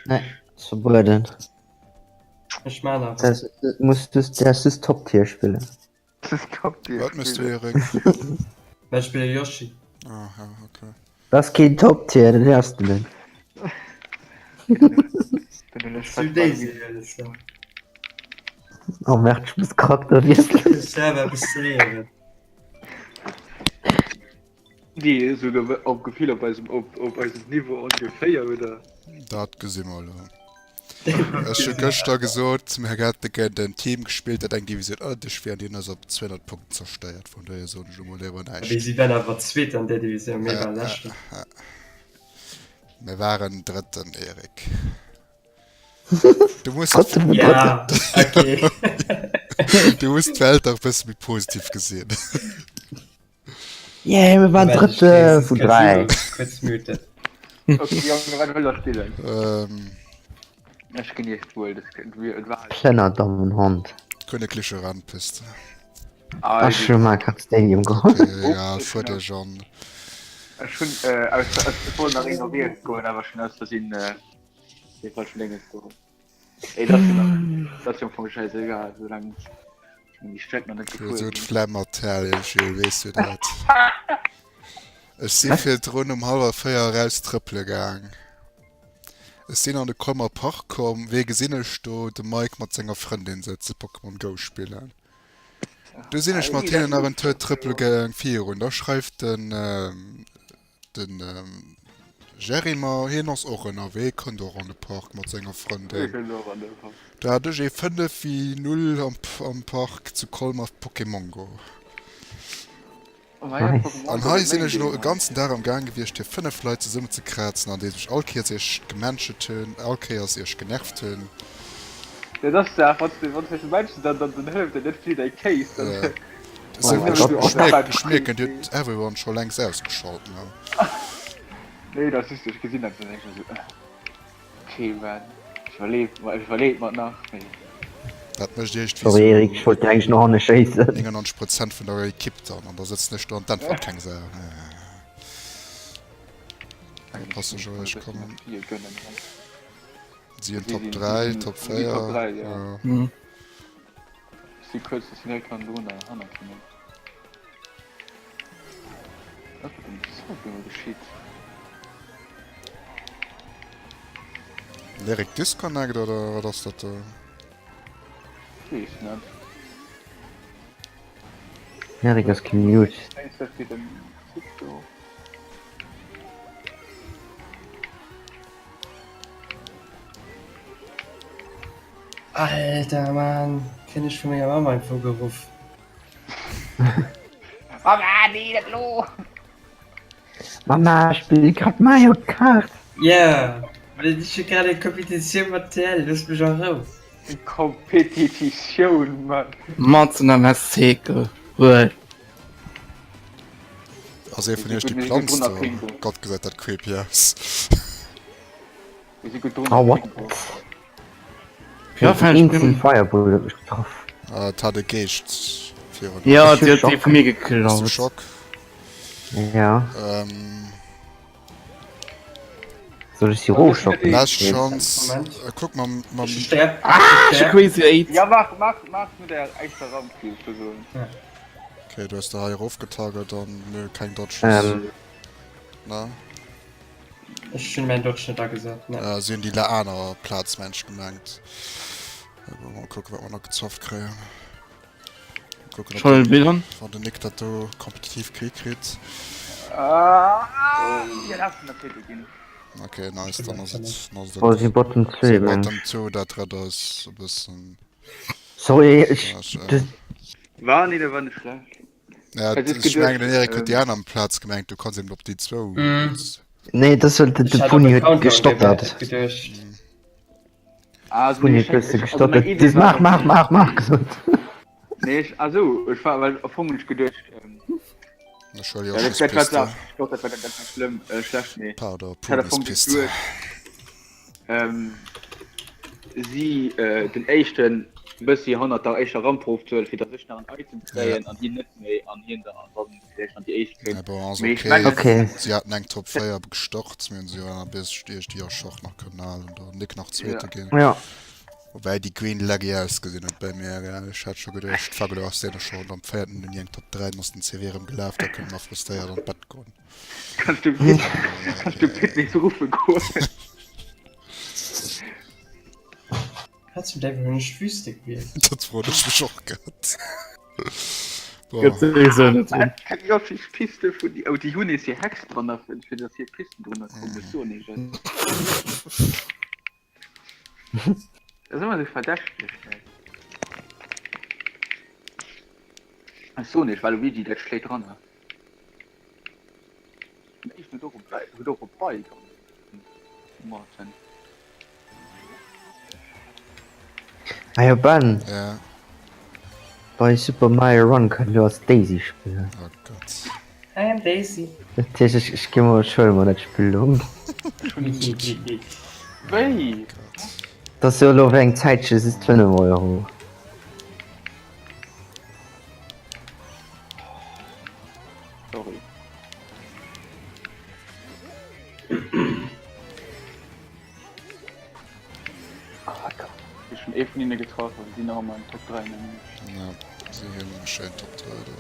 Nee, ass verbueden. Ech maan awer. Das muss dus das ist Top Tier spillen. Das ist Top Tier. Wat mëss du Erik? Ech spille Yoshi. Ah ja, okay. Das ass keen Top Tier, dat héiers de net. Zu Daisy wëll ech soen. Oh merde, ech muss Charakter wiesselen. Ech selwer eppes ze léieren. Déi esou op Gefill op eisem op op eisem Niveau ongeféier oder? Dat gesi mer elo. Ech hu gëschter gesot, mir hätte géint en Team gespillt, dat eng Divisioun ënnert iech wier, an déi hunn eis op 200 Punkten zerstéiert. Vun dohier soen ech elo mol léiwer Mee näischt. si waren awer Zweet an där Divisioun, mir ware Leschten. Mir waren Drëtten, Eric. Du muss Trotzdem vun Ja, okay. Du muss d'Welt dach e bësse méi positiv gesinn. Yeah, mir waren Drëtte vun 3. Kurz muted. Okay, Jongen, wat wëll der spillen? Ähm, Ech ginn iech d'Wuel, das kënnt wir et war. Kleiner Dammenhond. Königliche Randpiste. Ah, Ech hu Mario Kart Stadium geholl. Okay, ja, fuer dech an. Ech hunn äh, aus, aus, ech wollt nach een op Iech goen, awer schon aus Versinn äh, dee falschen Dénges geholl. Ey, dat ass jo nach, dat ass jo am Fong scheißegal, soulaang déi Streck nach net gefuer Esou sinn. d'Flemm mat Herr Gilles, weess du dat? Ech si virdrun um hallwer 4 eraus trëppele gaang. Ech sinn an de Colmer Park komm, wee gesinn ech do? De Mike mat senger Frëndin sëtze Pokémon Go spillen. Du sinn ech mat hinnen nach en Tour trëppele gaang virun, da schreift den Den Jerry ma hien ass och ënnerwee, kënnt och an de Park mat senger Frëndin. Do hat ech ee 5 wéi 0 am Park zu Colmer Pokémon Go. An hei sinn ech elo e ganzen Dag am Gaang gewiescht fir 5 Leit zesummen ze krazen an déi sech all Kéiers iech gemenschet hunn, all Kéiers iech genervt hunn. Ech mierken dir hutt everyone scho längst ausgeschalt ne? Nee dat just ech gesinn dat dann denken ech esou okay man ech iwwerleef ech iwwerleef mat nach mee. Dat mécht iergendwéi Sorry Eric, ech wollt dir eigentlich no hanne schéissen. 99 Prozent vun der Ekipp dann an da sëtzen ech do an d'äntwert keng Sau. Pass ech op ech kommen. Si hunn Top 3, Top 4. Jo. Si kuerz dass si direkt hannendrun da hannert hinnen. Wat huet dem Scorpion geschitt? Lyric Disconnect oder wat ass dat do? Weess net. Lyric ass gemute. Mengs dat geet em Typ do? Alter Mann, kréien ech vu menger Mamm einfach ugeruff. Mama, nee, net lo! Mama, ech spille grad Mario Kart. Yeah, ech hu grad eng Kompetitioun mat TL, looss mech a Rou. Kompetitioun, Mann. Matzen am Hessekel, wuel. Ass ee vun iech déi Planz do? Gott gesäit dat creepy aus. Oh what? Ja, Den eenzelnen Fireball huet mech getraff. Ah, et hat e Geescht virun. Ja, Ech hu déi huet dee Schock. vu mir Ass de geklaut. Schock? Ja. Ähm, Soll ech si rofschocken? lescht Chance. Moment. Äh, kuck mam, mam, Ech sterb. Ah, Ech ech sterb. Crazy 8. Ja, mach, mach, mach mit der echter Rampfield versuchen. Okay, du hast da hei erofgetagelt an nö, keng Dodges. Ähm, Na? Ech hunn mäin Dodge net agesat, ne. Äh, si hunn déi aner Plaz mensch gemengt. Mal kucken, wat mer nach gezofft kréien. Kucken, ob Schon den, Bildern? wann den Nick dat do kompetitiv kritt kritt. Ah, ja, das ist natürlich ginn. Okay, nice, dann ass et, dann ass et oh, okay. si Bottom 2, So, Mensch. Bottom 2, dat drëtt ass e bëssen. Sorry, ech. Ja, ech, äh, Das, War nee, der war nicht schlecht. Ja, Also ich ech mengen, den geduecht, Erik huet déi ähm, aner Plaz gemengt, du kanns eben op déi zwou. Mm. nee, das sollte Ech de hat op Puni e huet Countdown gestottert. geduecht. Also, Puni nee, huet ich, bësse ich, also gestottert. meng Idee Das war mach, mach, mach, mach gesot. Nee, ich, also, ich war, weil am Fong ich geduecht, ähm, Ech huel ja, das, das war, Yoshi's das, ich glaub, das war ganz, ganz schlimm, äh, schlecht, nee. Pardon, Ich hatte am Fong Punispiste. geduecht, ähm, sie, äh, den éischten. e bëssi hannert der éischter Ramp erofzehuelen, fir datt ech nach en Item kréien an hien net méi an hien da an dann villäicht an déi éischt Ja, kéint. bon, ass Mee ech okay. mengen. Okay. Si haten eng Top 4 gestart, mir hunn se jo awer bis iergendwéi a Schach nach kënnen halen, do Nick nach Zweete Ja. ginn. Ja. Woubäi déi Green laggy ausgesinn huet bei mir, gell. Ech hat scho geduecht, fuck, elo ass deen och scho am véierten hunn déi eng Top 3, dann ass den CW erëm gelaf, da kënne mer frustréiert an d'Bett goen. Kanns du Pit, kanns du Pit nees ruffe goen? Wat zum Däiwel hunn ech d'Wüste gewielt? Dat froen ech mech och grad. Bon. Gëtt souwisou net un. Grafisch Piste vun déi, oh déi hunn nees hir Hex dran erfënnt, fir datt hir Pisten drënner kommen, ech soen iech et. Dat ass ëmmer esou verdächteg, gell. Ech soen iech, Waluigi, dat schléit dranner. Den éischten huet och e Bike, huet och e Bike an Martin. Ah jo Ben, Ja. bei Super Mario Run kann du als Daisy spillen. Oh Gott. I am Daisy. Dat heescht ech ech gi mol ech huele mer dat Spill elo. Wéi? Dat ass jo elo fir eng Zäitche just 5 Euro. Sorry. Ech hunn ee vun hinne getraff, awer si nach ëmmer an Top 3 mengen ech. Ja, si hunn eng schéin Top 3 do.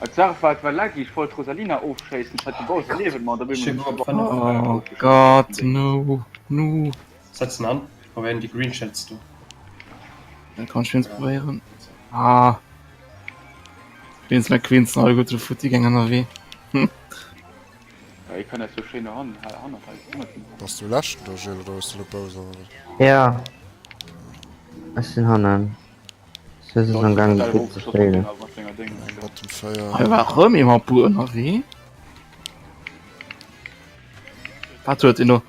Als Saach war et war laggy, ech wollt d'Rosalina ofschéissen, ech hat de Bowser liewen ma da bin Ech ech op 5. Oh Gott, no, no. Setzen an, probéieren déi Green Shells do. Da kann ech wéinst probéieren. Ah. Wéinst meng Queens sind alleguerte futti gaang ënnerwee. Hm. Ja, ich kann das so schön han, hannert hannert. Bass du leschten do Gilles oder hues du de Bowser? Ja. Ech sinn hannen. Ech sinn am Gang gutt ze spillen. Bottom 4. Hei war rëm ee mat Bou ënnerwee. Wat huet een do?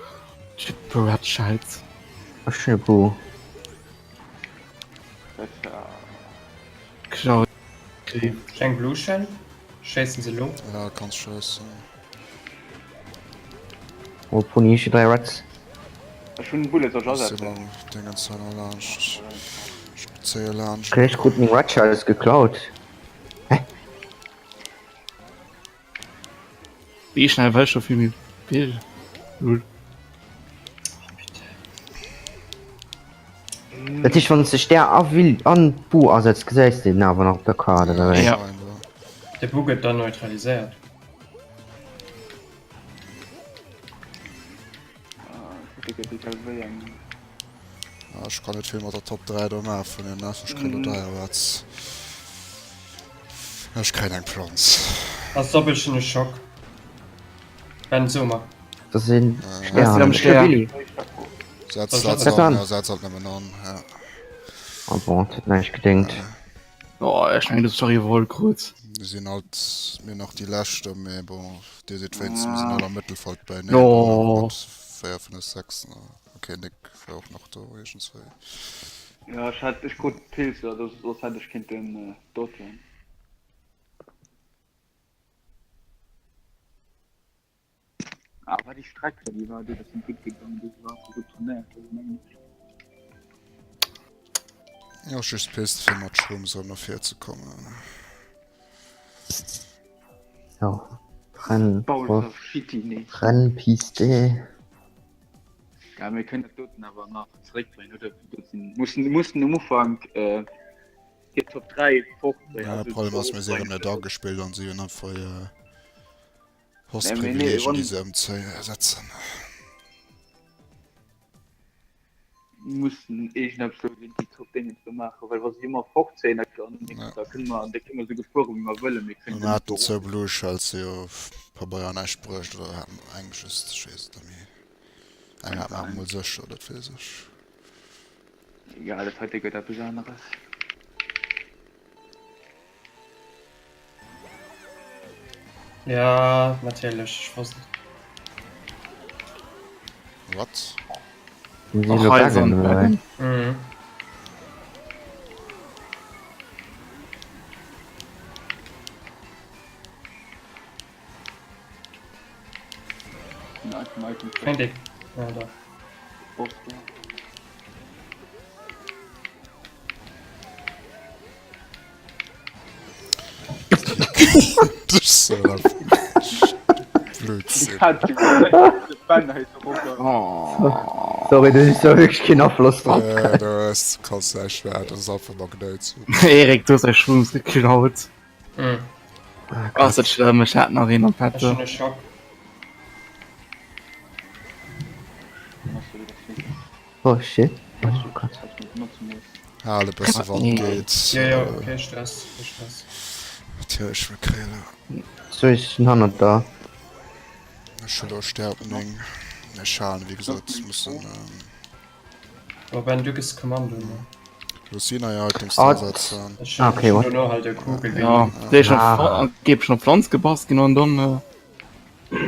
Red Shells. Ech hunn e Bou. Klaut. Kleng Blue Shell. Schéissen se elo. Ja, kanns schéissen. Oh Pony, ech hu 3 Reds. Ech hunn Bullet, soll ech Ech sinn asetzen? am Dingens hei nach laanscht. Ech zéie laanscht. Okay, ech krut meng Red Shells geklaut. Hä? Wéi schnell war ech scho vill méi vill? Lul. Dat heescht, wann s de Stär a Will an Bu asetz, gesäis de den awer nach op der Kaart, oder wéi? Ja. De Bu gëtt dann neutraliséiert. Ah, ech kann net vill mat der Top 3 do maachen vun den Ech kréien do deier wat. Ech kréien eng Planz. Ass doppelchen e Schock. Ben so mer. Das sinn Stär am Stär. Stär. Setz Soll ich setz das an, an? ja, setz halt nëmmen an. Ja. Ah bon, dat huet näischt gedéngt. Oh, ech mengen, du sorry, Woll krut. Mir sinn halt mir nach déi leschte, mee bon, Dir sidd wéinst mir sinn all am Mëttelfeld beineen. No. Mat 4, 5, 6. Okay, Nick war och nach do iergendswéi. Ja, ech hat, ech krut Pilzer, soss hätt ech kinnten dodgen. Awer déi Streck, déi war déi ass gutt gegangen, déi war sou gutt tranéiert, also mengen ech. Ja, just Pist fir mat Shrooms erëm no vir ze kommen. Jo, Renn, Bowser City, nee. Rennpiste. Ja, mir kënnen dat doten awer nach zeréckbréngen, oder? Dat sinn, mussen, mussen um Ufank äh, hir Top 3 fortbréngen. Ja, also Problem ass, mir si erëm net eropbréngen. agespillt an si hunn einfach hir Nee, mee nee, Host-Privileegien, wann déi se ëmzesetzen. Mussen iergendeppes do géint déi Top Déngens do maachen, well wa si ëmmer fortzéien, da Ja. da kënne mer, da kënne mer esou gutt fuere wéi mer wëllen, mir kréien Mir se net haten do zwou erof. Blue Shells jo Pabeier an näischt bruecht, oder haten mer eng just, ech weess et net méi. Eng Kann hat mer awer sein. mol sécher, dat weess ech. Egal, dat heite gëtt eppes aneres. Ja, natierlech, ech wosst et. What? Sinn si Och elo hei ass Baggen, an oder wéi? Baggen. Mhm. Item, Item, Kein Dick. Ja, da. Boss, ja. Blödsinn. Sorry, du hues do wierklech keen Afloss drop. Äh, du hues, kanns näischt maachen, dat ass einfach Magnéit. Erik, du hues eis Schwungs geklaut. Mm. Ass dat schlëmm, ech hat nach een am Ech Petto. hunn e Schock. Oh shit. Oh Gott. Hal e bësse wann Nee. geet. Jo, jo, kee Stress, kee Stress. Natierlech, mir kréien elo. So, ech sinn hannert der. Ech hu lo Stärkt 9. Ech halen, wéi gesot, mussen. Bon, Ben, du gëss Kommando, ne? Lucina ja Items Ah, dra setzen. Ech hunn Okay, what? dono halt e Kugel Ja, ginn. déi schon Ah. angeblich schon Pflanz gepasst ginn an dann. Äh...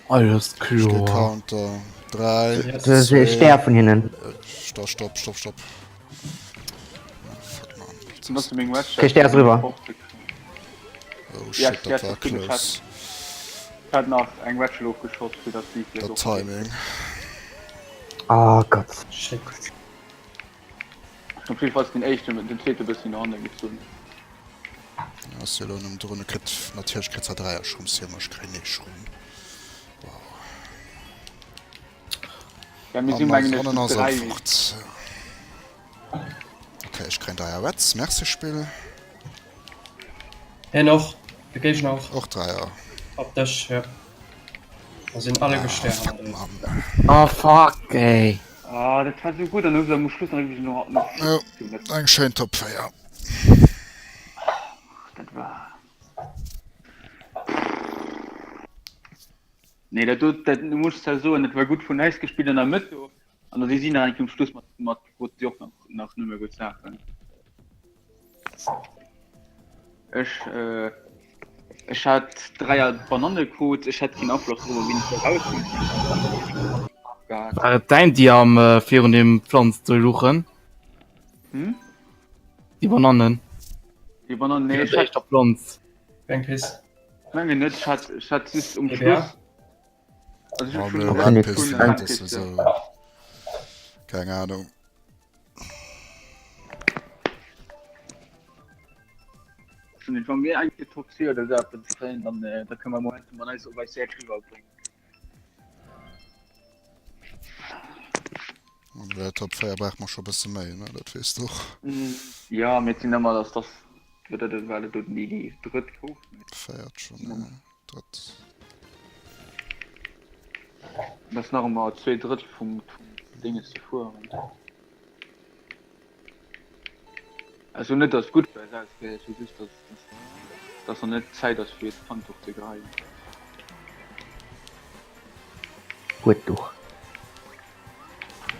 Alles Ech gi kloer. Counter. 3, Yes. Du hues e 2, Stär vun hinnen. Stopp, stopp, stopp, stopp. Ah, fuck, man. Das ist Okay, Stär ass eriwwer. Oh shit, dat war close. Hat nach eng Ratchet ofgeschoss fir dat si Dat Timing. Oh Gott. Shit. Op jeden Fall den éischten, den zweete bëssen no hanne gezunn. Ass jo lo nëmmen drun, e kritt natierlech kritt se 3 Schrumms hir, ma ech kréien ee Schrumm. Wow. Ja, mir An sinn mengen ech hannen zu ass er 3. fort. Okay, ech kréien 3 Reds. Merci Spill. Hien och, de Géigner och. Och 3er. Op dech, jo. Da sinn alle Ah, Gestär fuck, hannert Mann. Oh fuck ey. Ah, dat war sou gutt an hu se am Schluss nach iergendwéi no no. Jo, eng schéin Top 4. Dat war. Nee, dat do, dat du muss zwar soen, dat war gutt vun äis gespillt an der Mëtt do an da si si nach eng Kéier um Schluss mat mat kruten si och nach nach nëmme gutt Saachen. Ech äh, ech hat dräier Bananne krut, ech hat keen Afloss drüber, wien ech eraus gehat. War et däin déi am äh, virun dem Pflanz ze luchen? Hm? Déi Banannen. Déi Banannen, nee, Virun ech der hat éischter Pflanz. Weng Piss. Mengen net, ech hat ech hat just um EBA? Schluss. Also ech Oh, hun mir Red Red Piss, Piss, hun dat Red ass Piss, sou. Keng Ahnung. Schon wann mir eng Kéier Top 4 oder sou eppes kréien, dann äh, da kënne mer Momentum an eis op eis Säit riwwerbréngen. An der Top 4 brauch mer scho bësse méi, ne? Dat weess de och. Ja, mee et sinn ëmmer, dass dass oder dat war dat do déi déi drëtt gouf. Véiert schon, ja. Drëtt. Dat ass nach ëmmer 2 Drëttel vum vum Dinges ze fueren. Also net dass gutt fir eis ausgeet, ech soe just dass dass dass nach net Zäit ass fir d'Handduch ze geheien. Guet Duch.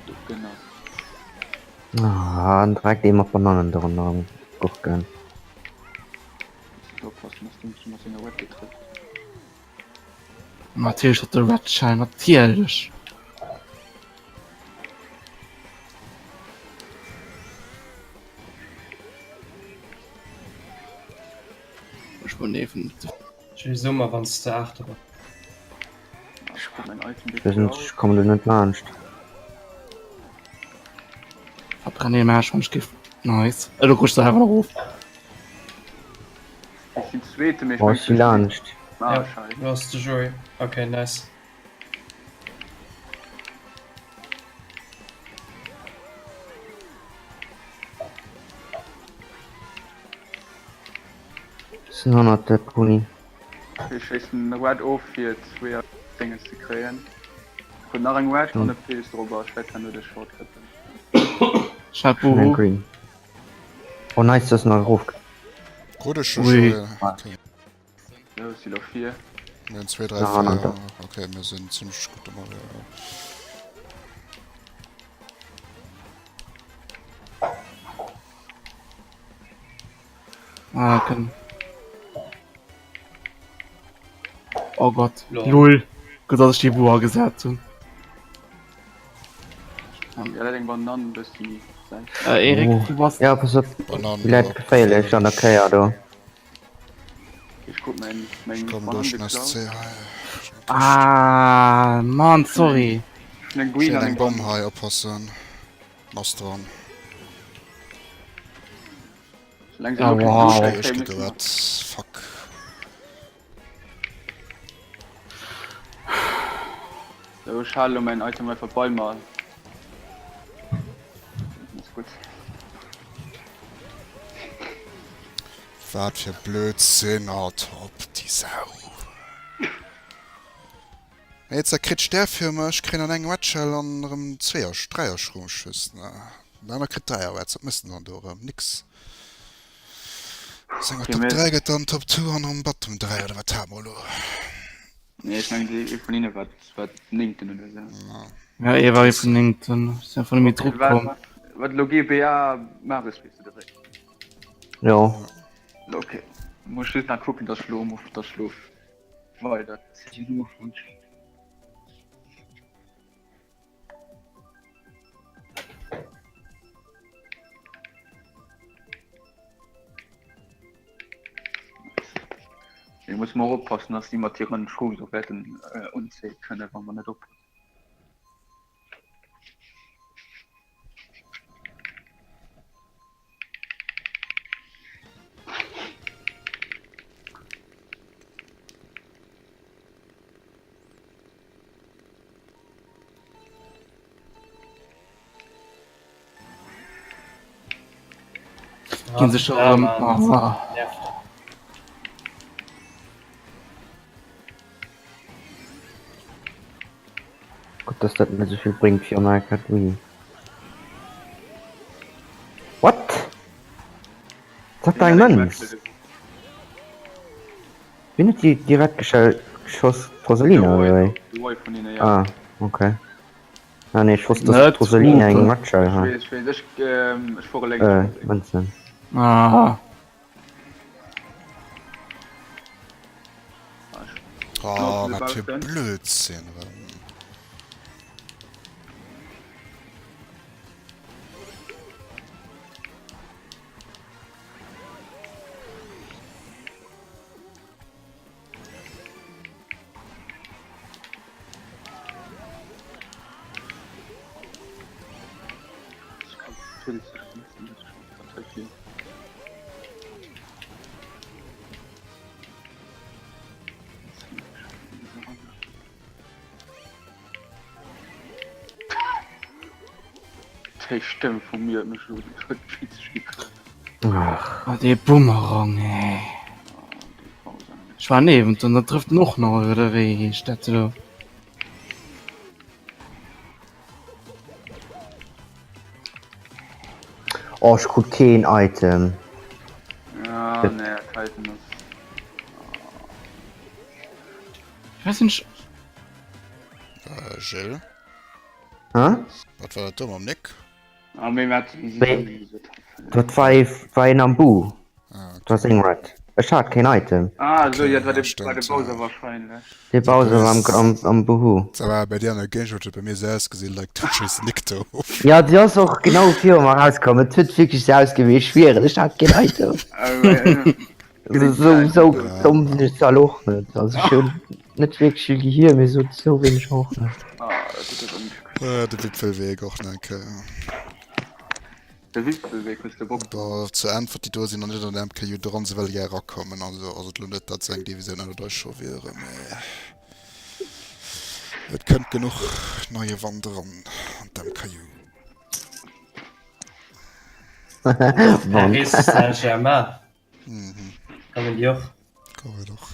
Duch genau. Ah, en Dreck dee mat Banannen drënner gurken. Muss oppassen dass den net mat senger Wette trëfft. Natierlech huet de Red Shell, natierlech. Ech muss even. Schéi Summer wann s de 8 op. Ech krut mein Item Ech weess net, ech kommen do net laanscht. Verbrenn den Arsch, wann ech giff. Nice. Elo rutscht se awer nach of. Ech sinn Zweete, mee ech Oh, ech si laanscht. Ah, Ja, schei. du ass de Joey. Okay, nice. Ech sinn hannert der Pony. Ech schéissen Red of fir zwee Dinges ze kréien. Krut nach eng Red an e Pilz drop a ech wäert herno de Shortcutten. Schat Eng Buhu. Green. Oh nice, du ass nach erof. Krut ech schon Ui. Joel. Okay. Jo, ech si lo vir. Mir hunn 2, 3, Nach hannert 4. der. Okay, mir sinn zimmlech gutt ënnerwee. Ja. Ah, können. Oh Gott. Lol. Lol. Gutt, dass ech déi Buha gesat hunn. Ja, dat eng Banann bëssi säit. Äh, Erik, Oh. du bass. Ja, pass op. Bananen Déi läit geféierlech an der Kéier do. Ech krut mäin Ech meng kommen Banann duerch den geklaut. SC hei. Ech hunn eng Këscht. Ah, Mann, sorry. Ech hunn eng Green Steet an eng eng Bomm Banann. hei, oppassen. Ass dran. Soulaang se Ah, elo keng wow. Bluttsteng Ech kréien, gëtt mussen wat. Fuck. Sou, ech hale lo mäin Item einfach bei mer. Ass gutt. Wat fir Blödsinn, oh top, déi Sau. Mee jetzt da kritt Stär fir mech, kréien an engem Wetschell an erëm Zweeër, Dräier Schrumschüss, ne? Den aner kritt Dräier Wets, wat mëss den dann do erëm? Nix. Seng Okay, Top mee 3 gëtt dann Top 2 an erëm Bottom 3, oder wat hate mer elo? Nee, ech mengen déi ee vun hinne war war néngten oder sou. Ja, ee war ee vun néngten, ass einfach net méi Okay, drop wat komm. wat wat elo GBA Marius spills du direkt? Jo. Okay, muss ech just nach kucken, dass ech elo um dass ech elo weider Season ufänkt. Mir mussen och oppassen, dass déi mat hiren Shrooms och wäerten unzéie kënnen, wa mer net oppassen. Ginn sech erëm. Ah. Gutt, dass dat net esouvill bréngt wéi an der Akademie. What? Is dat eng Mënz? Wien huet déi direkt geschoss? D'Rosalina oder wéi? Ah ok. Ah nee, ech wosst dass d'Rosalina eng Nutshell hat. Äh, Mënzen. Ah. Oh, wat fir Blödsinn erëm. Déi Stëmm vu mir huet mech elo witzeg gekritt. Ach. Ah, dee Bumerang, ey. Ech war niewent an da trëfft en och nach, oder wéi heescht dat elo? Oh, ech krut keen Item. Ja, nee, Titan ass. Ich weiß nicht. Äh, Gilles? Hä? Wat war dat do mam Nick? Ah, mee wat Wéi? Dat war ee, war een am Bu. Ah, Dat war seng Red. Ech hat keen Item. Ah, esou, okay, ja, dat war ja, de, war de stimmt, Bowser ja. wahrscheinlech. De Bowser war am, am, am Buhu. Dat war bei dir an der Géigend, huet et bei mir esou ausgesinn, like du schéiss Nick do of. Ja, déi ass och genau viru mer erauskomm. Et huet wierklech esou ausgesinn, ech schwieren, ech hat keen Item. Esou, esou domm sinn ech zwar elo och net. Also ech hunn net wierklech vill Gehir, mee esou, esou wéineg och net. Ah, dat huet awer nicht Äh, de Wipfelweg och nach eng Kéier. De Wipfelweg hues de Bock? Bon, zur Äntwert, déi do sinn nach net an der MKU dran, se wëlle gär erakommen. Also ass et elo net, datt se eng Divisioun ënnert eis scho wieren, mee et kënnt genuch neie Wand eran an d'MKU. Wand. Paris Saint-Germain. Mhm. Kommen déi och? Kommen och.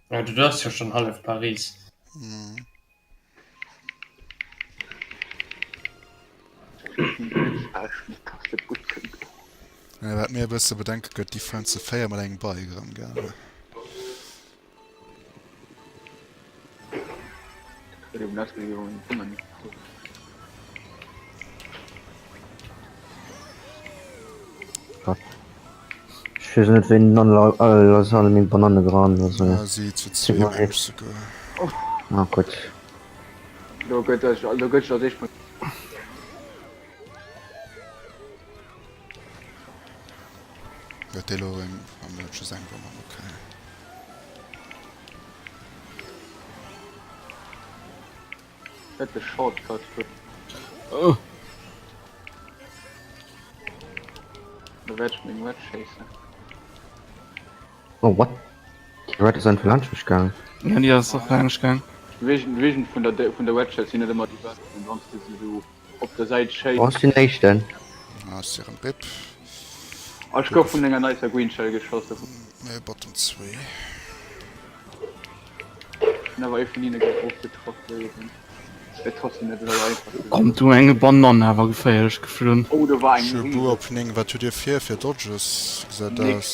Ja, du ass jo schon hallef Paris. Mhm. Ja, wat mir e bësse bedenke gëtt, déi fueren zu 4 mat engem Bike erëm, gell? Ech weess net wéi den ass alle meng Bananne dran also. Ja, si zu zwee meng ech souguer. Ah gutt. Do gëtt do gëtt als éischt mol. Huet dee lo eng, ah nee, huet just eng Banann, okay. Net de Shortcut. Oh. Da wäert ech meng Red schéissen. Oh what? Déi Red ass einfach laanscht mech gaang. Ja, déi ass och laanscht gaang. D'Vision vun der vun der Red Shell sinn net ëmmer déi besten, wann s de se sou op der Säit schéiss. Oh, ech sinn Éischten. Ah, ech si rëm RIP. Ah, ech gouf vun enger nicer Green Shell geschoss. Nee, Bottom 2. Hun awer ee vun hinne gouf och getraff wéi et trotzdem net esou einfach ze Kommt du eng Banann awer geféierlech geflunn. Oh do war eng Schubu op 9, wat hutt dir vir fir Dodges? Gesäit aus.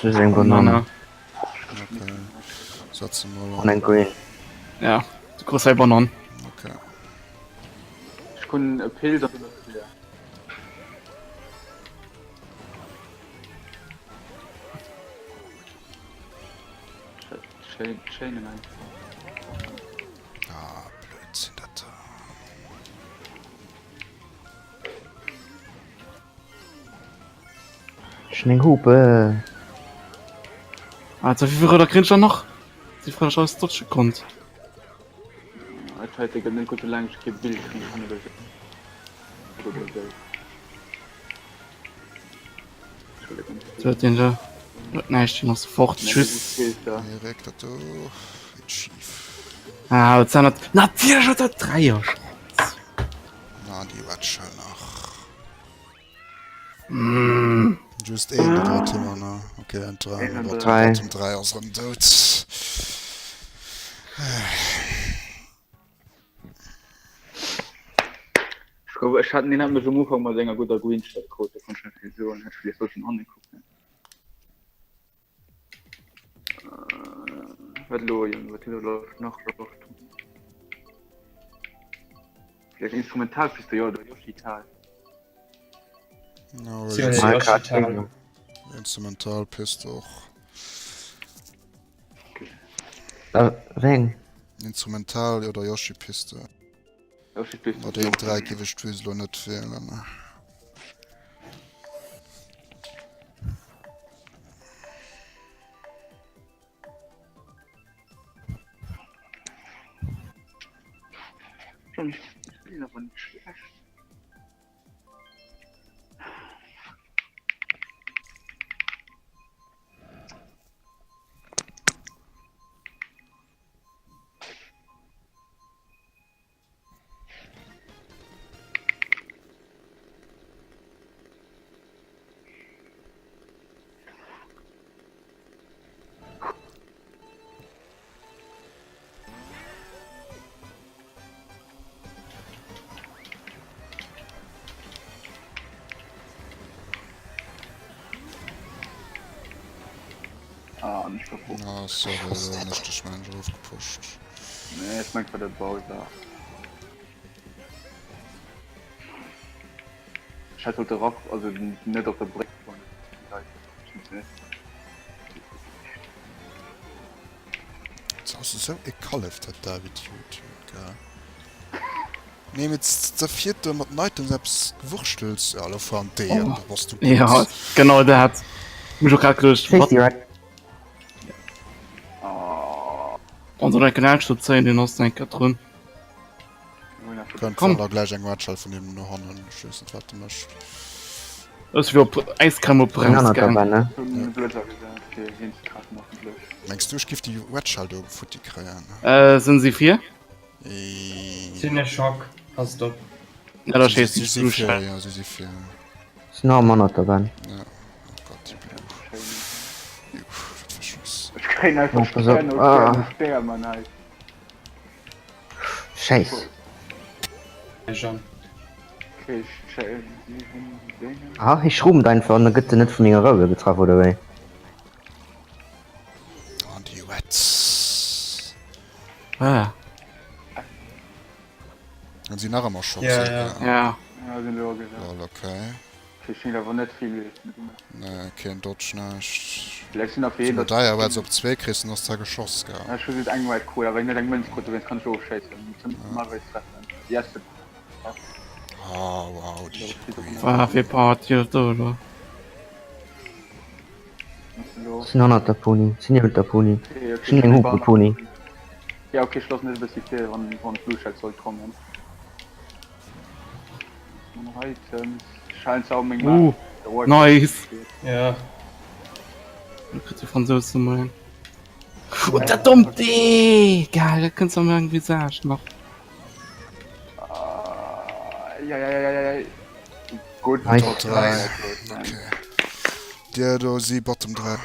Just eng Banann. Ok, setze mol An eng green. Ja, du kriss eng Banann. Ok. Ech krun e Pilz an e Flier. Chainen einfach. Ah, Blödsinn, dat da. Schon eng Hupe. Alter, wéi vill Röder kritt ech dann nach? Si frou, dass ech alles dodge konnt. Et heite gëtt net gutt, soulaang ech kee Bild kritt hunn oder esou. Huet den da huet näischt, den ass fort. Tschüss. Erik, dat do geet schif. Ah, huet se nat natierlech huet dat Dräier. Na, déi Wetschel nach. Mm. Just een oder wat hu mer nach? Okay, en 3. Een an dräi. Bottom 3 ass erëm dout. Ech gouf, ech hat, deen hat mech um Ufank mat enger gudder Green Shot krut, do konnt ech net vill soen, hätt vläicht sollten hanne kucken. Äh, wat elo, Jong, wat huet elo nach Loscht? Vläicht Instrumentalpiste, jo, oder Yoshital. No, Si hunn Yoshital. Instrumentalpiste och. Wéi eng? Instrumental oder Yoshi-Piste. Yoshi-Piste. Bei deenen 3 giff ech d'Vue elo net wielen. Ech spillen awer net schlecht. Ah, an ech war Ah, sorry, do hunn ech dech mengen ech erofgepusht. Nee, ech mengt war der Bowser. Ech hätt sollte raff, also net op der Bréck fueren. Dat ass esou e Kallef, dat David Youtube, gell? Nee, mee da fiert do mat den Items eppes Gewurschtels. Ja, lo fahren déi an, da bass du gutt. Ja, genau dat. Hun ech och grad geduecht, Chase wat? direkt. An dann enken Angscht zéien, den ass dann enker drun. Kënnt Komm. da gläich eng Watschell vun him no hannen. Ech weess net, wat de mécht. Ass wéi op Äiscrème op Eng Brems aner gaang. Tabelle. Mengs du, ech giff déi Watschell do futti kréien? Äh, sinn si vir? Sinn e Schock, passt op. Ja, da schéiss Si ech si Blue vir, Shell. ja, si si vir. Sinn nach am aner Tabelle. Ja. Oh Gott, déi Blue. Juff, wat fir Schoss. Ech kréien einfach Oh, pass op. Stern no Ah. Stern no Stern, Mann, hei. Scheiss. Jean. Okay, ech check 7, Aha, hie schroomt einfach an da gëtt en net vu menger Roue getraff, oder wéi? An déi Reds. Ah. An si nach ëmmer Schock, Ja, seet ja. er. Ja. Ja, sinn elo agesat. Lol, okay. Ech sinn awer net vill gemaach. Nee, keen Dodge, näischt. Vläicht sinn der fir Wann een, du deier Reds op zwee kriss, dann ass zwar geschoss, gell. Ech hu just eng Red krut, awer net eng Mënz krut, dowéinst kann ech ofschéissen. Normalerweis treffen. Yes. Ah, wow, déi Green. War fir Party oder do elo. Sinn hannert der Pony, sinn niewent der Pony. Ech hunn eng Hupe, Pony. Ja, okay, ech loossen dech e bëssi vir, wann wann d'Blue Shell sollt kommen. Uh, nice! Ja. Du kritt de Fransous ze moien. Oh, dat dommt Dee! Geil, dat kënnt an mengem Visage nach. Ja, ja, ja, ja, ja. Gutt. Nice. Top 3. Okay. Dir do si Bottom 3.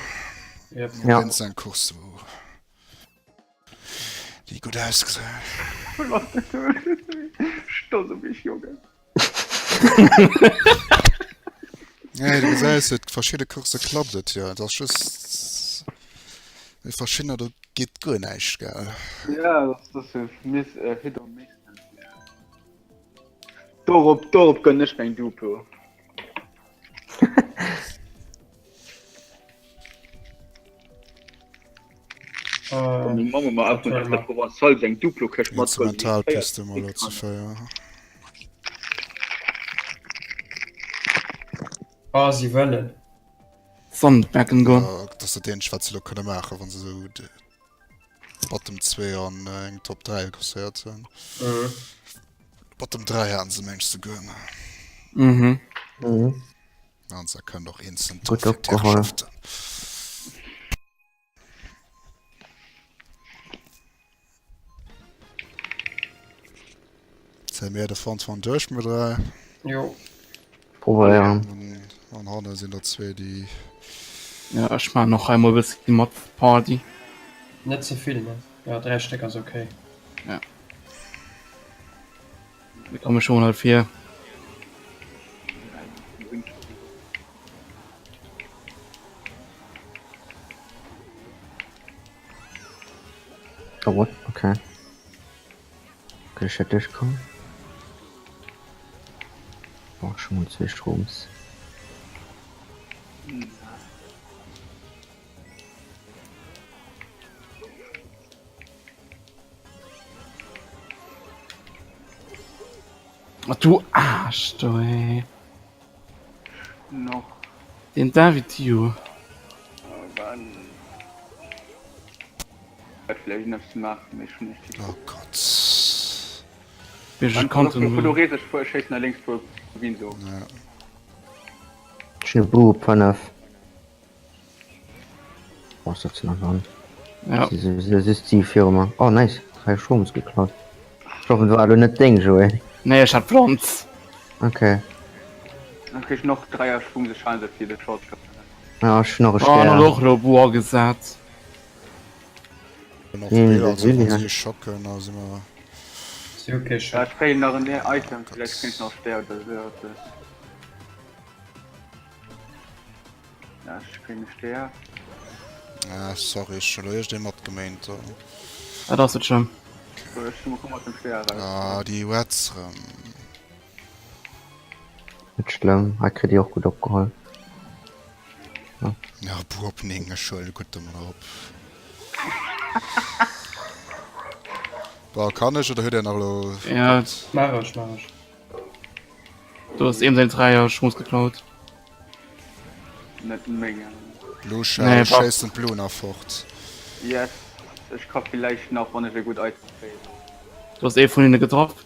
Yep. Ja. Wéinst eng Course wou déi gutt ausgesäit. Stolz op iech, Jongen. Nee, du gesäis et, verschidde Coursse klappt et jo. Et ass just méi verschiddener, do geet guer näischt, gell? Ja, dat ass e miss, äh, Hit or Miss. Dorop, dorop gönn ech meng Duplo. Instrumentalpiste mol elo ze 4. Ah, si wëllen. Sonnenbecken goen. Ja, dat ass dat eenzegt wat se elo kënne maachen, wa se esou de Bottom 2 an eng Top 3 kasséiert hunn. Mhm. Bottom 3 haten se mengs souguer. Mhm. Mhm. An se kënnt och instant Gutt opgeholl. Zéie mir de Fond van duerch mir 3. Jo. Probéieren. An hanne sinn der zwee déi. Ja, ech maan och hei mol e bëssi mat Party. Net ze vill, ne? Ja, 3 Stéck ass ok. Ja. Mir komme schon halt vir. Oh what? Okay. Okay, ich hätte durchkommen. Brauch schon mal zwei Stroms. Oh, du Arsch, du, ey. Noch. Den David Dio. Vielleicht nach zu machen, mich nicht. Oh Gott. Ich konnte nur. Ich nach links vor Wien so. Ja. Schnell Bub, 5. Oh, ist das zu nah dran. Ja. Das ist die Firma. Oh, nice. Drei Stroms geklaut. Ich hoffe, du war net deng, Joé. Nee, ich hab Pflanz. Okay. Dann krieg ich noch Dreier Schwung, se scheinen se viele Shortcuts. Ja, ich noch Oh, an och lo Boah gesat. Noch Nee, Bilder, das also will wann ich sie nicht. schocken, da sind wir. Si okay, Ja, Chef. ich krieg nach en Item, vielleicht krieg ich noch Stär oder so. Ja, ech kréien e Stär. Ah, sorry, ech hunn elo iergendee matgeméint do. Dat ass et schon. So, ech komm mat dem Stär eraus. Ah, déi Reds rëm. Net schlëmm, hei kritt Dir och gutt opgeholl. Ja, buh op 9, ech huelen gutt domadder op. Bon, kann ech oder huet Dir nach elo? Ja. Maach ech, maach ech. Du hast eben seinen Dreier Schmus geklaut. Net menge. Blue Nee, Shell, wa- schéissen d'Blue nach fort. Yes, ech ka villäicht nach, wann ech e gutt Item kréien. Du hast eh vun hinne getroffen.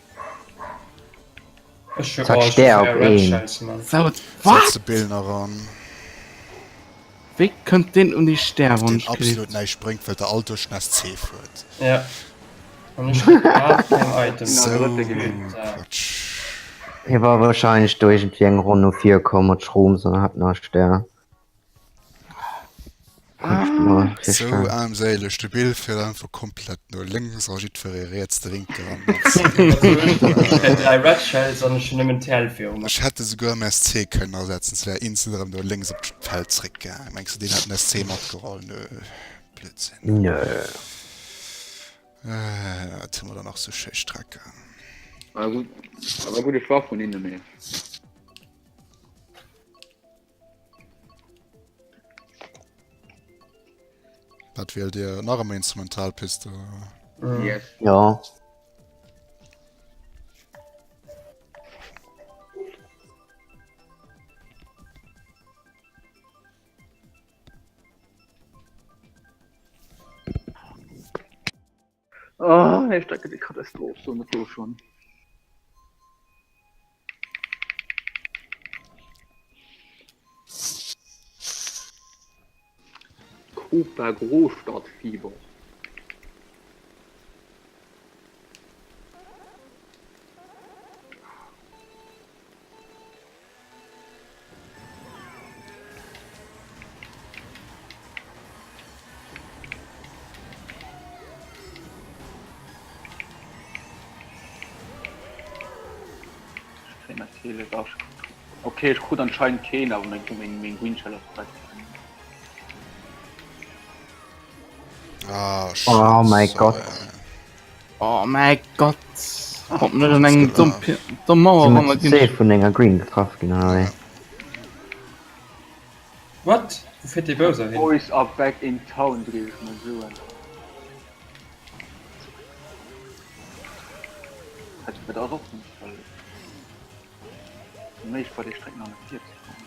Ech hu Zack, oh, ech hu Stär op 4 Red een. Shells, Mann. Sau, Setz wat? de Bill nach an. Wéi kënnt deen un déi Stär, wann Deen ech absolut kritt? näischt bréngt, well der all duerch den SC fuert. Ja. An ech hu grad keng Items. Sou Ja. Quatsch. Hie war wahrscheinlech do iergendwéi eng Ronn no vir komm mat Schroms an hat nach Stär. Kann ich mir Sou virstellen. aarmséileg, de Bill fiert einfach komplett no lénks a jiddweree riets de Winkel an. Ech kréien 3 Red Shells an ech hunn nëmmen TL viru mer. Ech hätt e souguer am SC kënnen ersetzen, se wär eenzel erëm do lénks op d'Feld zréckgaang. Mengs de, deen hätt den SC matgeholl? Nö, Blödsinn. Nö. Äh, wat hu mer da nach sou schéi Strecken? War gutt, war gudde Choix vun hinne, mee. Wat wielt Dir? Nach ëmmer Instrumentalpiste? Yes. Ja. Oh, nee, Strecke, die Katastrophe, so mit so schon. Koopa Großstadtfieber. Okay, ech krut anscheinend keen, awer meng, meng, meng Green Shell ass prett. Ah, Oh mäi Scheiße, Gott. ey. Oh mäi Gott. Kommt net an eng domm, domm Mauer Sinn ran, mat zwee vun enger Green getraff ginn, oder wéi? What? Wou fiert dee Bowser hin? Boys are back in town, géif ech mol soen. Dat ass och net voll. Méi bei de Strecken an net virzekommen.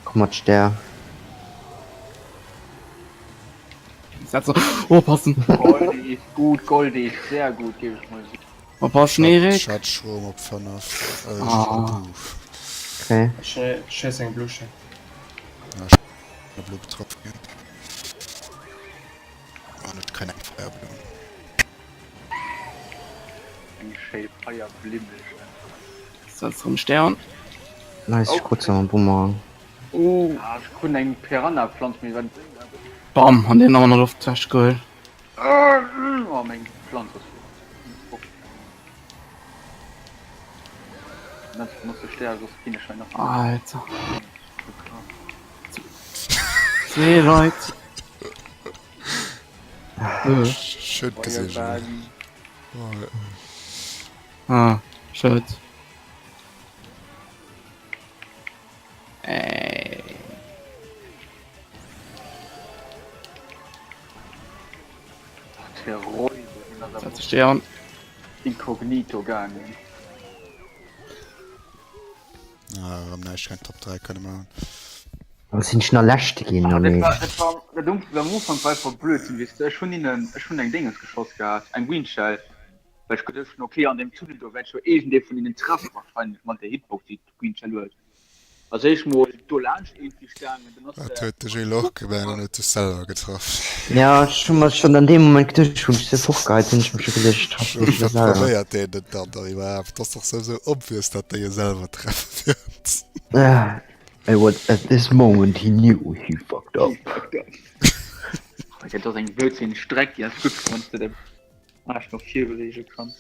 Komm mat Stär. Setze. Oppassen. Goldi ist gut, Goldi ist sehr gut, géif ech mol soen. Oppassen, Erik. Chat Schrom op 5. Äh, Ah. Okay. Ech schéiss eng Bluche. Blu getroffen ginn. An et kréien eng Feierblumm. Eng schéi Feierblimmelchen. Setz rem Stern. Nice, ech krut se mam Boomerang. Oh. Ah, ech krut eng Piranha-Pflanz, mee wat bréngt dat? Bam, an deen awer nach Loft wech geholl. Oh, meng Pflanz ass fort. Dat muss de Stär, soss ginn ech hei nach. Alter. Zwee Leit. Schued gesehen. Ah, schued. Ey. Stern. Inkognito gaangen. Ah, erëm näischt, keng Top 3 kënne maachen. Awer sinn ech nach Leschte ginn, Ah, oh dat nee. war, dat war, dat um, am Ufank war einfach Blödsinn, weess de. Ech hunn hinnen, ech hunn eng Dénges geschoss gehat, eng Green Shell, well ech geduecht hunn, okay, an deem Tunnel do wäert ech jo iergendee vun hinnen treffen, wahrscheinlech mat der Hitbox, déi d'Green Shell huet. Ass éischt mol do laanscht iergendwéi gaangen, dann ass Dat se. huet de Gilles och gemaach an huet sech selwer getraff. Ja, ech hu mer schonn an deem Moment geduecht, wou ech se fortgeheit hunn, ech mech scho geduecht, ech treffen Wéi mech elo selwer. probéiert deen et dann dann iwwerhaapt? Dat ass dach souwisou obvious, datt déi e selwer treffe wäert. Ah, And what at this moment he knew he fucked up. Dat ass eng blödsinneg Streck, déi ass gutt, wann s de de Aarsch no vir beweege kanns.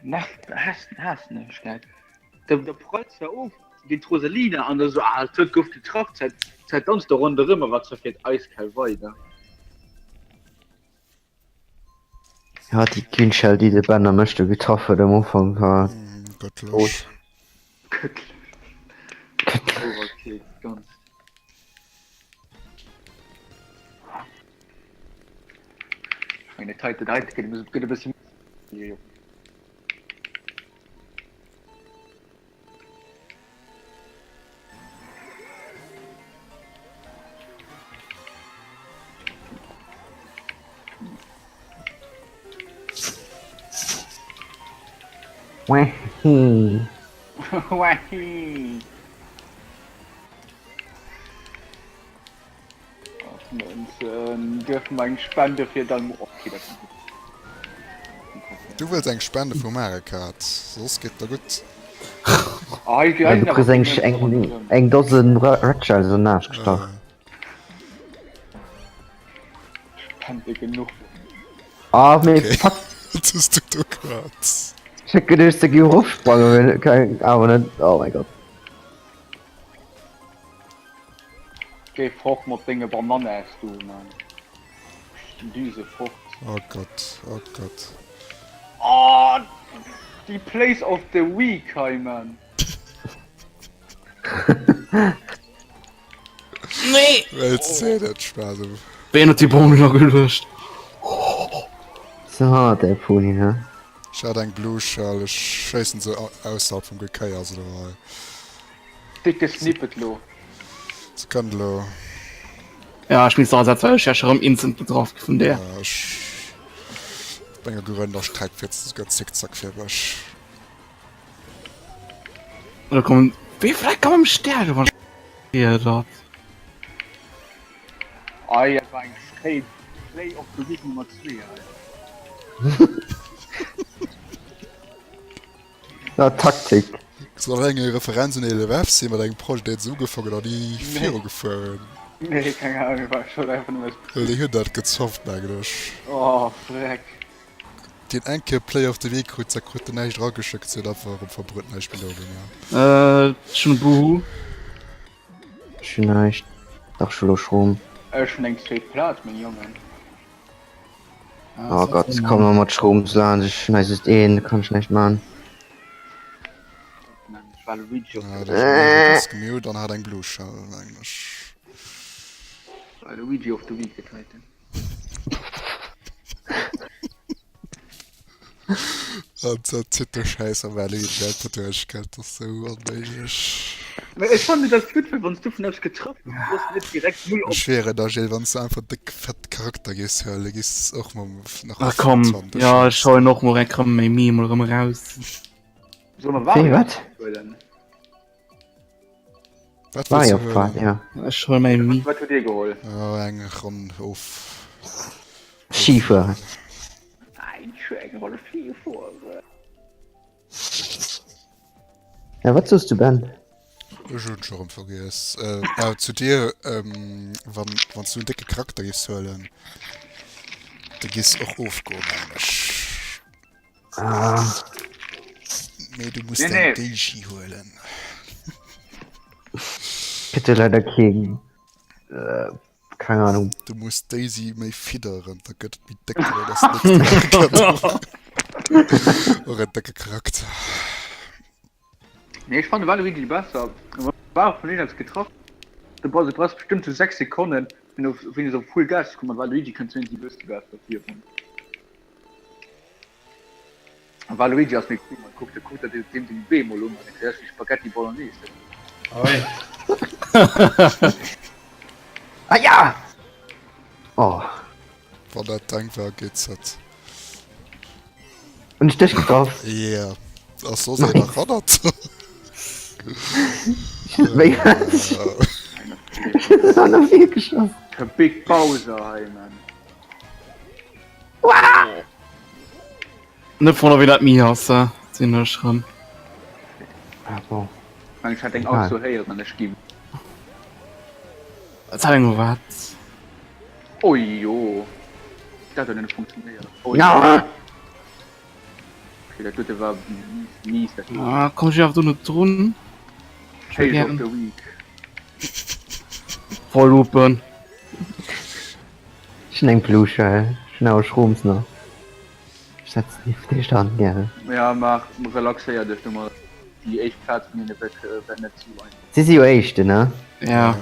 Nervt, haassen, haassen ech dat. Da, da prallt zwar of géint d'Rosalina an da so, ah, et huet gouf getraff, d'Zäit, d'Zäit danzt do ronderëm, awer zwar fiert eiskal weider. Ja, déi Green Shell, déi de Ben am meeschte getraff huet am Ufank, war Göttlech. tot. Göttlech. Overkill, ganz. Ech mengen, dat heite, dat heite gëtt gëtt e bësse méi. Wahii. Wahii. Duerfe mer eng Spende fir dann okay, dat Du wëlls eng Spende vu Mario Kart, soss geet der gutt. Ja, du kriss eng eng eng Dosen Red Shells an den Aarsch gestach. Spende genuch. Ah mee fuck. Wat hues du do gemat? Ech hat geduecht se gi erofsprangen, mee keng awer net. Oh mein Gott. Géi fort mat denge Bananas do man. Düse fort. Oh Gott, oh Gott. Oh, déi Place of the Week hei man. Nee! WLC, dat Spaass. Ween huet déi Bomm elo geluecht? Sou hannert der Pony, ne? Ech hat eng Blue Shell, ech schéissen se ausserhalb vum Gekéiers elo hei. Décke Snippet lo. Se kënnt elo. Ja, ech misst ersetzen, well ech wär scho rëm instant getraff gi vun där. Ja, ech op enger gerënner Streck fiert se souguer zickzack fir mech. Oder kommen. Wéi vläicht kann mam Stär gewann. Dat. Ei, dat war eng schéin Play of the Week Nummer 2 hei. Ja, Taktik. Soll eng Referenz un ELF sinn, mat engem Projet, deen se ugefongen an ni virugefuer hunn? Nee, keng Ahnung, war schon einfach nëmme. Well déi hunn dat gezofft, mengen ech. Oh, Dreck. Deen eng Kéier Play of the Week krut, da krut en näischt erageschéckt, se huet einfach erëm verbruet näischt méi do gemaach. Ech hunn e Buhu. Ech hunn näischt. Dach, ech hu lo Schrom. Ech hunn eng zweet Plaz, meng Jongen. Oh Gott, komm mer mat Schroms laanscht, ech hunn hei just een, do kann ech näischt man. Waluigi op Ah, der ass gemute an hat eng Blue Shell, mengen ech. Waluigi of the Week gëtt heiten. An dat zitt de Schäiss am Waluigi einfach duerch, gell, dat ass sou onméiglech. Mä ech fannen dat gutt, well wann s du vun eppes getraff gëss, du bass net direkt null op. Ech schwieren der Gilles, wann s du einfach déck fett Charakter géifs huelen, géifs s och mam nach Ach komm, 25 jo ech huelen och mol eng Rëm méi Mii mol rëm eraus. Solle mer Wéi, Wario wat? huelen? Wat wëlls Wario du Party, huelen? ja. Ech huelen mäi Mii. Wat hutt dir geholl? Jo, eng Ronn of. Skifueren. Nein, ech hu eng Roll Skifueren. Ja, wat soos du Ben? Ech hunn scho rëm vergiess. Äh, zu dir, ähm, wann, wann du en décke Charakter giffs huelen, da giffs och ofgoen, mengen ech. Ah. Mee du muss Nee, deng nee. Daisy huelen. Bitte leider keen. Äh, Keng Ahnung. Du muss d'Daisy méi fidderen, da gëtt et méi déck, well dat ass net och en décke Charakter. Nee, ech fannen Waluigi besser. War vun een eppes getraff. Du brauchs, du brauchs bestimmt so 6 Sekonnen, fir no, fir so full Gas ze kommen. Waluigi kënnt zwéinst e bëssi besser virun. Waluigi ass méi cool, man kuckt, kuckt der deem seng Bee mol un, dat gesäit aus wéi Spaghetti Bolognese. Oi. Ah ja! Oh. Wann dat deng war, GZ. Hunn ech dech getraff? Yeah. Ass soss een nach hannert? Wéi wat? Ech hunn se an der Wier geschoss. Big Bowser hei, man. Net wonnere wéi dat mi ass, sinn ech rëm. Ah bon. Ech hat eng Auto héieren, ech ginn. Wat hat eng wat? Oi jo. Dat huet net funktionéiert. Oi. Ja. Okay, dat dote war mies. Dat Ah, komm ech awer do net drun. Chase of the Week. Voll open. Ech hunn eng Bluschell, ech hunn awer Schroms nach. Ech setzen déi fir d'éischt an, gell. Ja maach, relaxéier dech du mol. Déi éischt Plaz vun hinne wäert net sou einfach. Si si jo éischten, ne? Ja.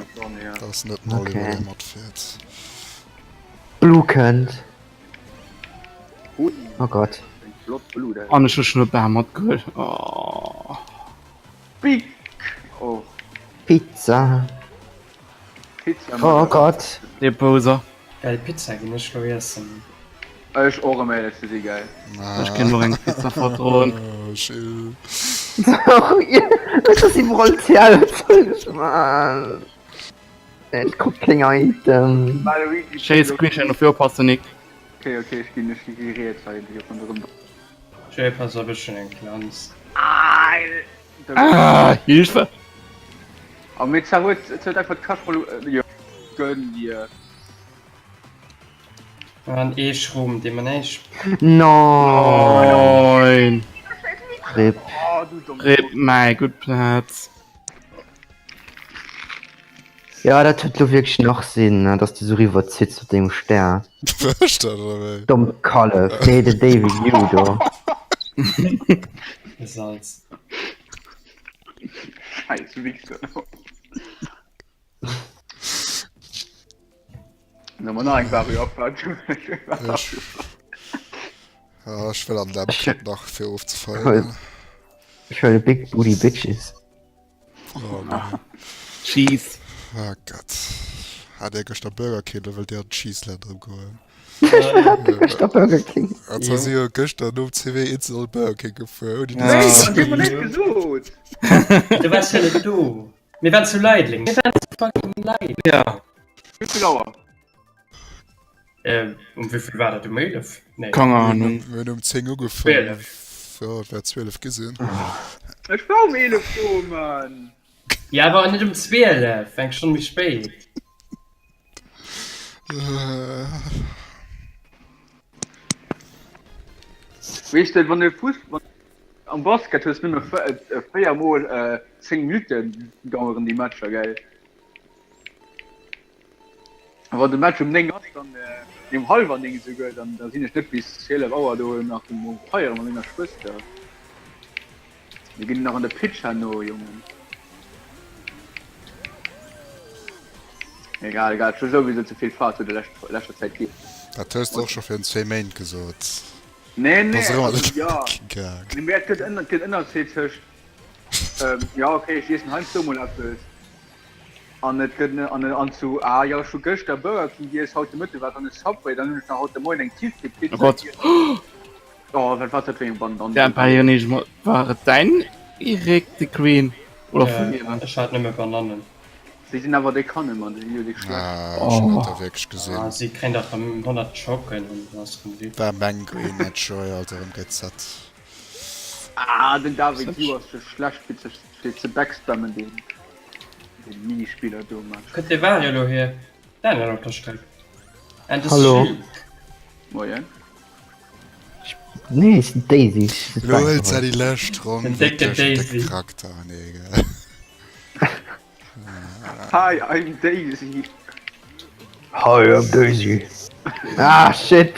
Dat ass net den Oliver dee matfiert. Blue kënnt. Oh Gott. An ech hu schon e Bam matgeholl. Oh. Big! Oh. Pizza. Pizza Oh Gott. Dee Poser. Geil Pizza ginn ech lo iessen. Ech och ëm éierlech ze si geil. Ech kéint och eng Pizza verdroen. Chill. Ech ass iwwerall TL, wat soll ech man? Ech krut keng Item. Schéi Screenshot dofir oppassen Nick. Ok ok ech ginn ech gi riets hei hier ronderëm. Jay pass op ech hunn eng Glanz. Ah, Hilfe! A mee zwar huet et huet einfach d'Kascht mol jo gönn dir. An ee Schroom dee mer näischt. No. Nein! Rip. Oh du domm. Rip, mei gutt Plaz. Ja dat huet lo wierklech nach Sinn, ne, dass du sou riwwer zitts mat dengem Stär. Wësch dat oder wéi? Domm Kallef, nee den David Yu do. Salz. Scheiß Wichser. Na mar nach eng Vario Abfahrt. Ech, ah, ech wëll an dem Club nach fir ofzefeieren. Ech huele Big Booty Bitches. Oh, nee. Cheese. Ah Gott. Hat Dir gëschter Burger King, da wëllt Dir an d'Cheeseland erëm goen. Ech hate gëschter Burger King. An zwar si jo gëschter nom CW Insel op Burger King gefuer ouni Ja. Nee, Diskussioun. dat huet mer net gesot. Du waars jo net do. Mir waren zu Leidling. Mir waren zu fucking Leidling. Ja. Wéi vill Auer? Äh, um wéi vill war dat? Um 11? Nee. Keng Ahnung. Mir hunn um 10 ugefaangen. 12. Jo, et war 12 gi sinn. Ech war um 11 do, Mann. Ja, awer net um 12, eng Stonn méi spéit. Weess de, wann de Fuss am Basket hues nëmme 4 mol 10 Minutten daueren déi Matcher, gell? A wann de Match um 9 ass, dann nee um hallwer 9 esouguer, dann da sinn ech net bis 12 Auer do nach um feiere mat menger Schwëster. Mir ginn nach an de Pitch herno, Jongen. Egal, egal, ech hu souwisou ze vill Fahrt zu de lescht, leschter Zäit gi. Dat hues de och scho virun zwee Méint gesot. Nee, nee, Bass erëm an also de ja. Parking gaang. Nee, mee et gëtt ënner, et gëtt Ënnerscheed tëscht, ähm, ja okay, ech iessen heiansdo mol eppes an et gëtt an an zu, ah jo, ech hu gëschter Burger King giess, haut de Mëtte war dann e Subway, dann hunn ech nach haut de Moien eng Tiefkühlpizza Oh Gott. giess. Oh, wat war dat fir eng Bandann? Der Pioneer war et däin Erik de Queen oder vun Äh, hiren? ech hat nëmme Banannen. Si sinn awer déi Kanne, Mann, déi si jo déi schlecht. Ah, ech hunn Oh. dat da wierklech Ah, gesinn. si kréien dach erëm 100 Schocken an dann ass erëm gutt. War meng Green net Joy, Alter, erëm GZ. Ah, den David Yu ass scho schlecht fir ze fir ze backspammen, deen deen Minispiller do, Mann. Kënnt de Wario elo hier? Daniel op der Stréck. And the Hallo. Sheik. Moien. Nee, ech sinn d'Daisy. Ech sinn Elo hëlt se déi lescht Ronn Den décke wierklech en décke Daisy. Charakter. Nee, gell. Hi, I'm Daisy. Hi, I'm Daisy. Ah, shit.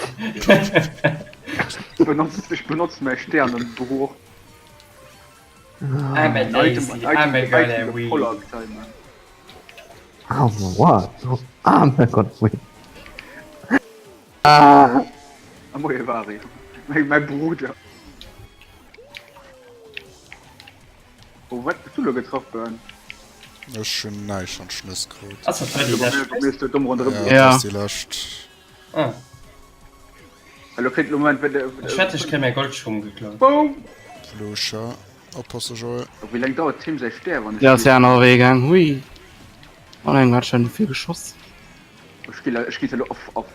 Ich benutze, ich benutze mein Sternenbruch. I'm a Daisy, I'm a gonna win. Oh, what? Ah, mein Gott, win. Ah. Moie Wario, mäi Bruder. Oh, wat bist du lo getraff, Bern? Ech hunn näischt an d'Schnëss krut. Ass dat hei déi lescht? Bei mir ist der dumm ronderëm. Ja, Ja. dat ass déi lescht. Ah, Hallo, kritt lo Moment, wenn ech wett ech kréie mäi Goldschung geklaut. Boom! Flusha. Oppasse, Joël. Wéi laang dauert Tim säi Stär, wann ech Der ass ja aner Wee gaang. Hui. Oh nein, hat schon vill geschoss. Ech gi ech gi elo off off.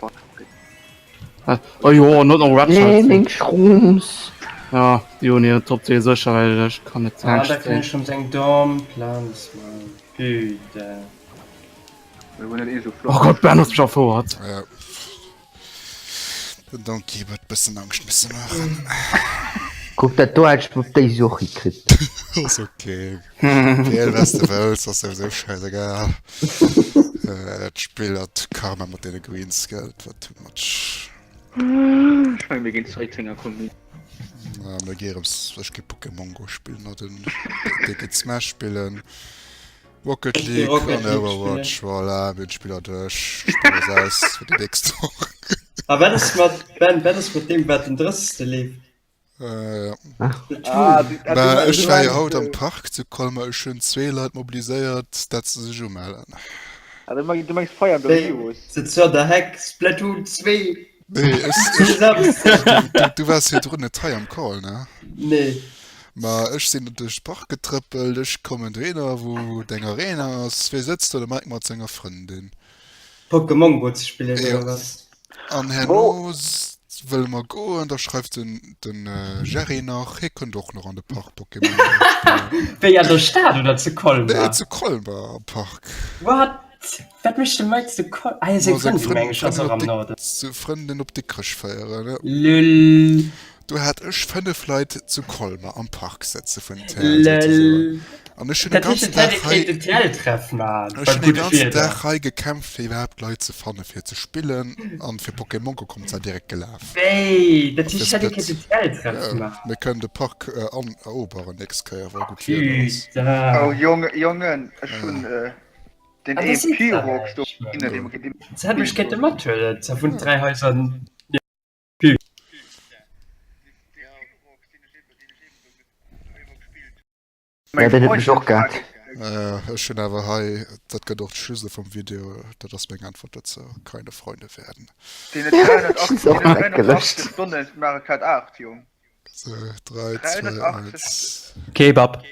Oh jo, not noch Red Nee, meng Schrooms. Ja, déi hunn hiren Top 10 sécher, well ech kann net Ah, da kréien ech rëm seng domm Planz, Mann. Putain. Oh Gott, Ben hues mech erfouert. Ja. Den Donkey huet bëssen Angscht misse maachen. Kuck, dat do hätt ech op déi Such hikritt. Ass ok. Wiel wats de wëlls, ass souwisou scheißegal. Dat Spill hat Karma mat deene Greens, gell, dat war too much. Ech mengen mir ginn zeréck zu enger Kommune. Na, mir gi erëm, ech gi Pokémon Go spillen oder den dee geet Smash spillen. Rocket Ech gi League Rocket an League Overwatch, spillen. voilà, mir hunn d'Spiller duerch. D'Spill ass aus fir déi nächst Woch. A wat ass mat, Ben, wat ass mat deem wat den 30. leeft? Äh, Ah, Mä ech war jo haut am Park zu Colmer, ech hunn zwee Leit mobiliséiert, dat se sech umellen. Ah, du mengs, du mengs Fire Emblem Heroes? Wéi, The Zur der Heck, Splatoon 2, Nee, ech, ech, Samstag. du, du waars virdrun net hei am Call, ne? Nee. Ma ech sinn duerch de Park getrëppelt, ech kommen dohinner, wou deng Arena ass. Wee sëtzt do? De Mike mat senger Frëndin. Pokémon Go ze spillen Jo. oder wat? An herno wëlle mer goen, da schreift den, den Jerry nach, hie kënnt och nach an de Park Pokémon Go spillen. Wéi an der Stad oder zu Nee, Colmar? zu Colmar am Park. What? Wat mécht de Mike zu Colmar? Ah jo, seng Ma seng Frëndin meng ech ass Frëndin och op am Dik Norden. Frëndin op Dikrech féieren, jo. Lul. Do hat ech 5 Leit zu Colmer am Park setze vun TL souzesoen. Lel. An ech hunn de Dat heescht, ganzen et hätt Dag ee hei, kéint en TL-Treff maachen, ech bei hunn de guddem ganzen Wieder. Dag hei gekämpft fir iwwerhaapt Leit ze fanne fir ze spillen an fir Pokémon Go kommt zwar direkt gelaf. Wéi? Dat A fir heescht, et hätt ee Split. kéint en TL-Treff Jo, maachen. mir kënnen de Park an eroberen nächst Kéier wa gutt Wieder ass. Oh Putain. Jonge, Jongen, ech hunn den Ah, ee dat seet zwar Pyrox do näischt, Mann. hinne, dee dee Se hätt mech kéinte mathuelen, zwar vun 3 Haiser. Ja, den huet mech och gehat. Ech hunn awer hei, dat gëtt och d'Schlüssel vum Video, dat ass meng Äntwert dozou, Keine Freunde werden. Deen huet 380 Stonne Mario Kart 8, Jong. Sou, 3, 2, 1. Kebab.